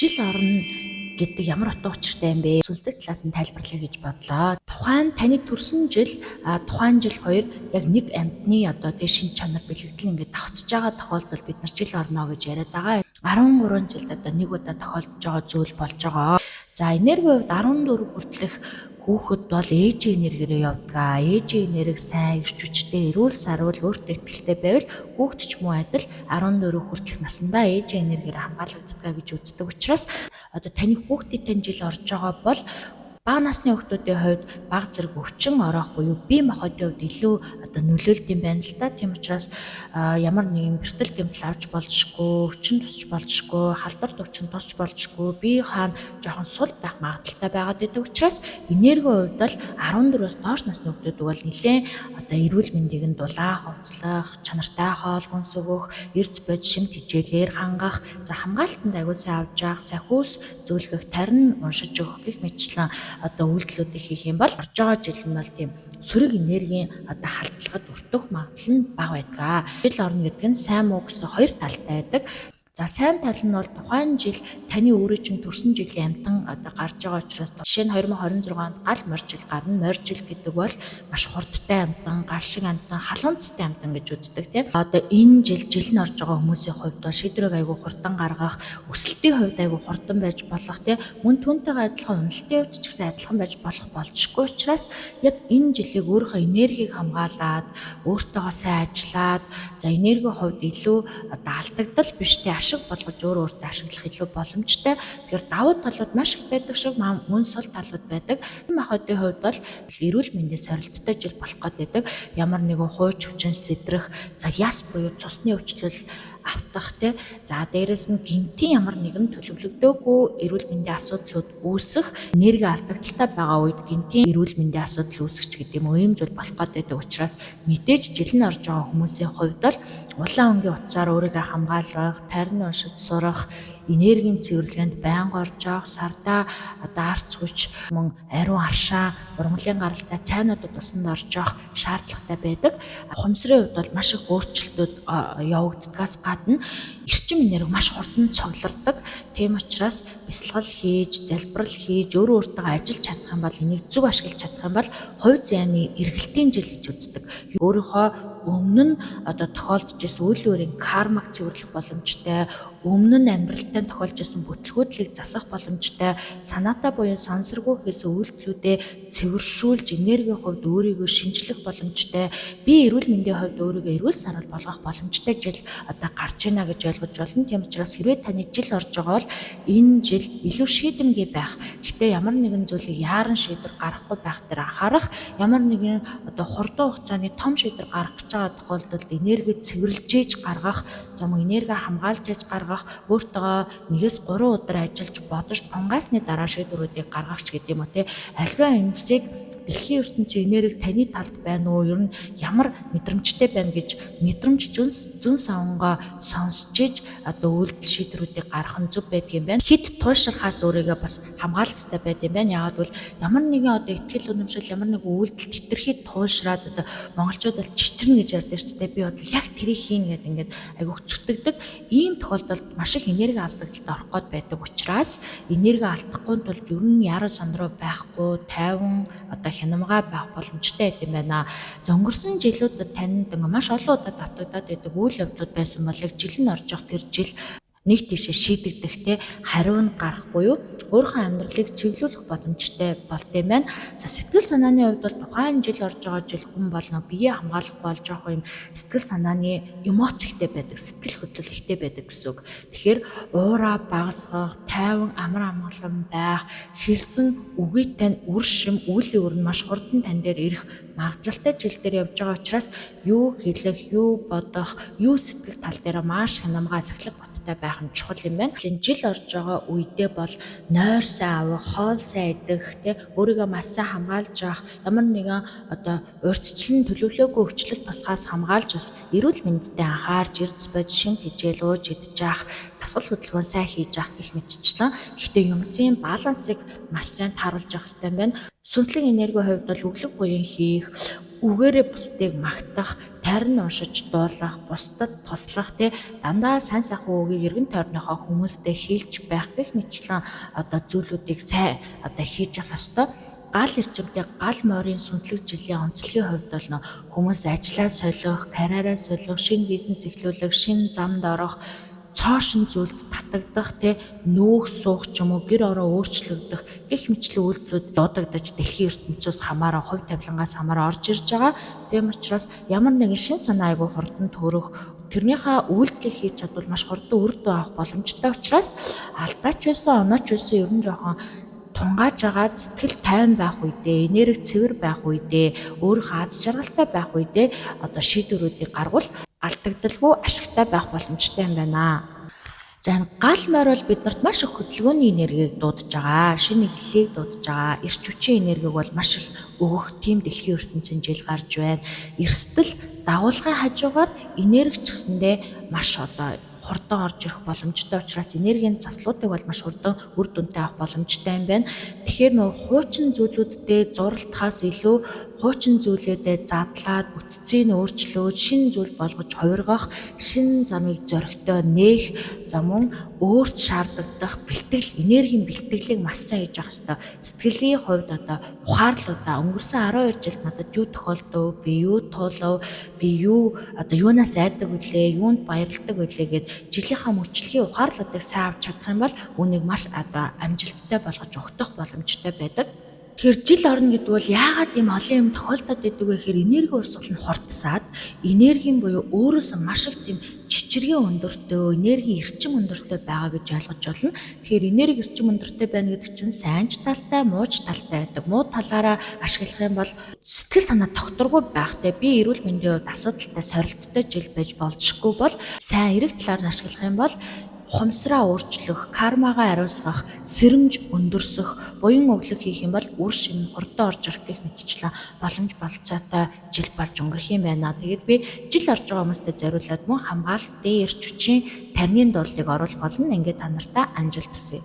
Жил орно гэдэг ямар утга учиртай юм бэ? Сүнслэг талаас нь тайлбарлая гэж бодлоо. Тухайн таны төрсөн жил, тухайн жил хоёр яг нэг амьтны одоо тэг шинж чанар, бэлэгдэл ингээд давхцаж байгаа тохиолдолд бид нар жил орно гэж яриад байгаа. 13 жилд одоо нэг удаа тохиолдож байгаа зүйл болж байгаа. За, энергийн хувьд 14 хүртэлх хүүхэд бол ээжийн энергиэрээ явдаг. Ээжийн энерги сайн, эрч хүчтэй, эрүүл саруул, өөртөө итгэлтэй байвал хүүхэд ч мөн адил 14 хүртэлх насандаа ээжийн энергиэр хамгаалагддаг гэж үздэг учраас одоо таны хүүхдийн тань жил орж байгаа бол бага насны хүүхдүүдийн хувьд бага зэрэг өвчин ороох буюу бие махбодын хувьд илүү одоо нөлөөлдөг юм байна л да. Тийм учраас ямар нэгэн бэртэл гэмтэл авч болзошгүй, өвчин тусч болзошгүй, халдварт өвчин тусч болзошгүй, бие хаана жоохон сул байх магадлалтай байгаад байдаг учраас энергийн хувьд бол 14-өөс доош насны хүүхдүүд бол нэлээд одоо эрүүл мэндийг нь дулаан хувцлах, чанартай хоол хүнс өгөх, эрц бодис шим тэжээлээр хангах, за хамгаалтанд аягүй сайн авч явах, сахиус зөөлгөх, тарин уншиж өгөх гэх мэтчлэн одоо үйлдэлүүдийг хийх юм бол орж байгаа жил нь бол тийм сөрөг энергийн одоо халдлагад өртөх магадлал нь бага байдаг. Жил орно гэдэг нь сайн муу гэсэн хоёр талтай байдаг. За, сайн тал нь бол тухайн жил таны өөрийн чинь төрсөн жилийн амьтан одоо гарч байгаа учраас, жишээ нь, 2026 онд гал морь жил гарна. Морь жил гэдэг бол маш хурдтай амьтан, гал шиг амьтан, халуунцтай амьтан гэж үздэг, тийм. Одоо энэ жил жил нь орж байгаа хүмүүсийн хувьд бол шийдвэрийг айгүй хурдан гаргах, өсөлтийн хувьд айгүй хурдан байж болох, тийм. Мөн түүнтэйгээ адилхан уналтын хувьд ч гэсэн адилхан байж болох болзошгүй учраас яг энэ жилийг өөрийнхөө энергийг хамгаалаад, өөртөөгөө сайн ажиллаад, за энергийн хувьд илүү одоо алдагдал биш, тийм, ашиг болгож өөрөө өөртөө ашиглах илүү боломжтой. Тэгэхээр давуу талууд маш их байдаг шиг мөн сул талууд байдаг. Махбодын хувьд бол эрүүл мэндийн сорилттой жил болох гээд байдаг. Ямар нэгэн хууч өвчин сэдрэх, за яс буюу цусны өвчлөл автах, те, за дээрэс нь гэмтийн ямар нэгэн төлөвлөгдөөгүй эрүүл мэндийн асуудлууд үүсэх, энерги алдагдалтай байгаа үед гэмтийн эрүүл мэндийн асуудал үүсэх ч гэдэг юм уу, ийм зүйл болох гээд байдаг учраас мэдээж жил нь орж байгаа хүмүүсийн хувьд бол улаан өнгийн утсаар өөрийгөө хамгаалах, тарин уншиж сурах, энергийн цэвэрлэгээнд байнга орж явах, сардаа одоо арц хүч, мөн ариун аршаа, ургамлын гаралтай цайнуудад усанд орж явах шаардлагатай байдаг. Ухамсарын хувьд бол маш их өөрчлөлтүүд явагддагаас гадна эрчим энерги маш хурдан цуглардаг. Тийм учраас бясалгал хийж, залбирал хийж, өөрөө өөртөө ажиллаж чадах юм бол, энийг зөв ашиглаж чадах юм бол хувь заяаны эргэлтийн жил гэж үздэг. Өөрийнхөө өмнө нь одоо тохиолдож исэн үйл үрийн кармаг цэвэрлэх боломжтой, өмнө нь амьдралтай тохиолж исэн бүтлгүүдлийг засах боломжтой, санаатай буюу сонсоргүй хийсэн үйлдэлүүдээ цэвэршүүлж энергийн хувьд өөрийгөө шинжлэх боломжтой, бие эрүүл мэндийн хувьд өөрийгөө эрүүл саруул болгох боломжтой жил одоо гарч ийна гэж ойлгож болно. Тийм учраас хэрвээ таны жил орж байгаа бол энэ жил илүү шийдэмгий байх. Гэхдээ ямар нэгэн зүйлийг яаран шийдвэр гаргахгүй байх дээр анхаарах, ямар нэгэн одоо хурдан хугацааны том шийдвэр гаргах гэж байгаа тохиолдолд энерги цэвэрлэж ээж гаргах, за мөн энерги хамгаалж ээж гаргах, өөртөө 1-3 өдөр ажиллаж бодож тунгаасны дараа шийдвэрүүдийг гаргах ч гэдэг юм уу, те. Аливаа юмсыг дэлхийн ертөнцийн энерги таны талд байна уу? Ер нь ямар мэдрэмжтэй байна гэж мэдрэмж зөн совонгоо сонсч иж одоо үйлдэл шийдвэрүүдийг гаргах нь зөв байдаг юм байна. Хэт туйлшрахаас өөрийгөө бас хамгаалах хэрэгтэй байдаг юм байна. Яагаад гэвэл ямар нэгэн одоо итгэл үнэмшил, ямар нэгэн үйлдэл хэтэрхий туйлшраад, одоо монголчууд бол чичирнэ гэж ярьдаг шүү дээ. Би бол яг тэрийг хийнэ гэдэг ингээд айгүйх зүтгэдэг. Ийм тохиолдолд маш их энерги алдагдалд орох гээд байдаг учраас энерги алдахгүй тулд ер нь яруу сандруу байхгүй, тайван одоо хянамгаа байх боломжтой байт юм байна. За, өнгөрсөн жилүүдэд танд ингээ маш олон удаа давтагдаад байдаг үйл явдлууд байсан бол яг жил нь орж явах тэр жил нэг тийшээ шийдэгдэх, те, хариу нь гарах буюу өөрийнхөө амьдралыг чиглүүлэх боломжтой болдог юм байна. За, сэтгэл санааны хувьд бол тухайн жил орж байгаа жил хүн болно биеэ хамгаалах бол жоох юм сэтгэл санааны эмоц ихтэй байдаг, сэтгэл хөдлөл ихтэй байдаг гэсэн үг. Тэгэхээр уура багасгах, тайван амар амгалан байх, хэлсэн үгүй тань үр шим, үйл үр нь маш хурдан тань дээр ирэх магадлалтай жил дээр явж байгаа учраас юу хэлэх, юу бодох, юу сэтгэх тал дээр маш хянамгаа, сахилга баттай байх нь чухал юм байна. Энэ жил орж байгаа үедээ бол нойр сайн авах, хоол сайн идэх, тэ, өөрийгөө маш сайн хамгаалж явах, ямар нэгэн одоо урьдчилан төлөвлөөгүй өвчлөл тусгаас хамгаалж бас эрүүл мэндэд анхаарч, эрдэс бодис шим тэжээл ууж идэж явах, дасгал хөдөлгөөн сайн хийж явах гэх мэтчлэн. Гэхдээ юмсын балансыг маш сайн тааруулж явах хэрэгтэй юм байна. Сүнслэг энергийн хувьд бол өглөг буян хийх, үгээрээ бусдыг магтах, Тарин уншиж дуулах, бусдад туслах, те дандаа сайн сайхан үгийг эргэн тойрныхоо хүмүүстэй хэлж байх гэх мэтчлэн одоо зүйлүүдийг сайн одоо хийж явах ёстой. Гал эрчимтэй гал морин сүнслэг жилийн онцлогийн хувьд бол хүмүүс ажлаа солих, карьераа солих, шинэ бизнес эхлүүлэх, шинэ замд орох, цоо шин зүйлд татагдах, те нүүх суух ч юм уу, гэр орон өөрчлөгдөх гэх мэтлэн үйлдэлүүд дуудагдаж дэлхийн ертөнцөөс хамааран, хувь тавилангаас хамааран орж ирж байгаа. Тийм учраас ямар нэгэн шин санаа айгүй хурдан төрөх, тэрнийхээ үйлдэлийг хийж чадвал маш хурдан үр дүн авах боломжтой учраас алдаач байсан, онооч байсан ер нь жоохон тунгааж байгаа сэтгэл тайван байх үедээ, энерги цэвэр байх үедээ, өөрийнхөө аз жаргалтай байх үедээ одоо шийдвэрүүдийг гаргавал алдагдalгүй ашигтай байх боломжтой юм байна. За, энэ гал морь бол биднэрт маш их хөдөлгөөний энергийг дуудаж байгаа, шинэ эхлэлийг дуудаж байгаа, эрч хүчийн энергийг бол маш их өгөх тийм дэлхийн ертөнцийн жил гарч байна. Эрсдэл дагуулгын хажуугаар энерги ч гэсэндээ маш одоо хурдан орж ирэх боломжтой учраас энергийн заслуудыг бол маш хурдан үр дүнтэй авах боломжтой юм байна. Тэгэхээр нөө хуучин зүйлүүддээ зуралтахаас илүү хуучин зүйлүүдээ задлаад, бүтцийг өөрчлөөд шинэ зүйл болгож хувиргах, шинэ замыг зоригтой нээх, за мөн өөрт шаардлагадах бэлтгэл, энергийн бэлтгэлийг маш сайн хийж явах ёстой. Сэтгэлийн хувьд одоо ухаарлуудаа өнгөрсөн 12 жилд надад юу тохиолдов, би юу туулав, би юу одоо юунаас айдаг вүлээ, юунд баярладаг вүлээ гэд жилийнхаа мөчлөгийн ухаарлуудыг сайн авч чадах юм бол үүнийг маш одоо амжилттай болгож өгөх боломжтой байдаг. Тэгэхээр жил орно гэдэг бол яагаад ийм олон юм тохиолдоод идэг вэ гэхээр энерги урсгал нь хурдсаад, энергийн буюу өөрөөсөө маш их тийм чичиргийн өндөртэй, энергийн эрчим өндөртэй байгаа гэж ойлгож байна. Тэгэхээр энерги эрчим өндөртэй байна гэдэг чинь сайн ч талтай, муу ч талтай байдаг. Муу талаараа ашиглах юм бол сэтгэл санаа тогтворгүй байхтай, би эрүүл мэндийн хувьд асуудалтай, сорилттой жил байж болзошгүй бол, сайн эерэг талаар нь ашиглах юм бол ухамсараа өөрчлөх, кармагаа ариусгах, сэрэмж өндөрсөх, буян өглөг хийх юм бол үр шим хурдан орж ирэх гэх мэтчлэн боломж бололцоотой жил болж өнгөрөх юм байна. Тэгээд би жил орж байгаа хүмүүстээ зориулаад мөн хамгаалтын эрч хүчийн тарны дуулыг оруулах болно. Ингээд та нартай амжилт хүсье.